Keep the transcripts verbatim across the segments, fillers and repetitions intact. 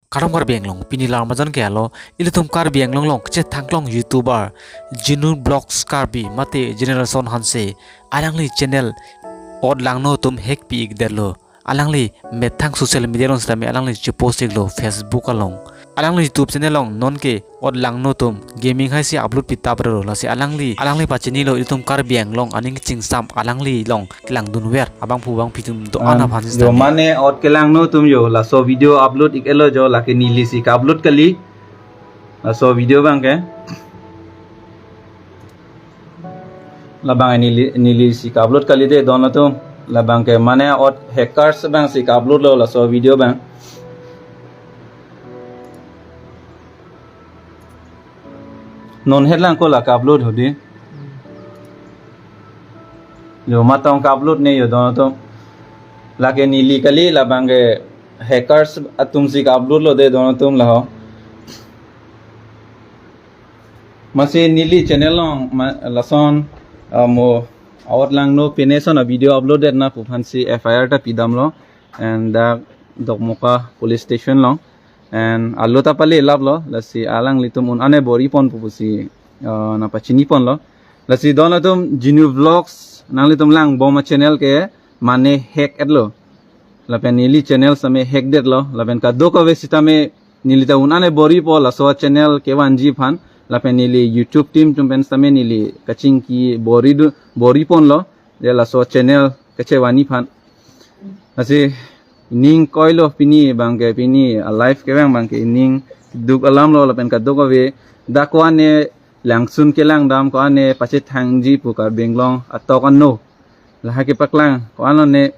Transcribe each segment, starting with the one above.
Kardom Karbi Anglong, pini larmajan ke alo, ilitum Karbi Anglong along kechethangklong YouTuber, Jinu Vlogs Karbi, mate Generation Hanse, alangli channel otlangno atum hack pi-ikdetlo. Alangli methang social media along sitame alangli chepost-iklo Facebook along. Alangli YouTube channel along nonke otlangno atum gaming haisi upload pitapdetlo, lasi alangli, alangli pachinilo ilitum Karbi Anglong aning chingsam alangli along kelangdunver abangphu bangphi atum do-an aphan jo sitame. Mane ot kelangno atum jo, laso video upload ik-etlo jo, lake nelisi ka-upload kali. Laso video abangke. Labang neli, nelisi ka-upload kali de don atum. Labangke mane ot hackers abangsi ka-upload lo laso video abang. Non het lang ko la ka-upload hodi. Jo matong ka-upload ne jo don atum. Lake neli kali, labangke hackers atumsi ka-upload lo de don atum laho. Masi neli channel along ma-, lason, ah, mo otlangno pine son a-video upload-det na pu aphansi F I R ta pidamlo. And dak Dokmoka police station along. And alo ta pale laplo, lasi alanglitum un-an bor-ipon pu pusi, ah, nangpachiniponlo. Lasi don atum Jinu Vlogs, nanglitum langbom a-channel ke mane hack-etlo. Lapen neli channel sitame hack-detlo. Lapen kadokave sitame neli ta un-an bor-ipo laso channel kevanji aphan. Lapen neli YouTube team atum pen sitame neli kachingki bor-idu, bor-iponlo. De laso channel kachevani aphan. Lasi ning koilo pini abangke, pini a-live kevang abangke ning duk alamlo lapen kadokave dak ko-an ne langsun kelangdam, ko-an ne pachethangji pu Karbi Anglong atok ano. Lahai kepaklang ko-an lone,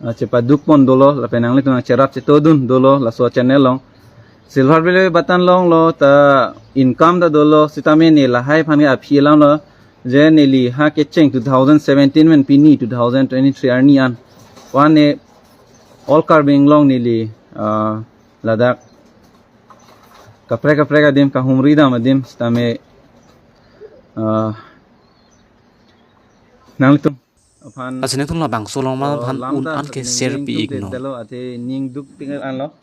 ah, chepadukpon dolo, lapen nanglitum nangcherap chetodun dolo laso channel along. Silver play button longlo ta income ta dolo, sitame ne lahai aphan ke aphi alamlo. Je neli ha kecheng two thousand seventeen pen pini two thousand twenty-three arni an. Ko-an ne all Karbi Anglong neli, ah, ladak kaprek kaprek adim, kahumri dam adim sitame, ah, nanglitum aphan, lasi nangtum labangso along ma, ah, aphan lam ta un-an ke sitame share ning pi-iknon. Dukdetlo, athe ning duk ting anlo.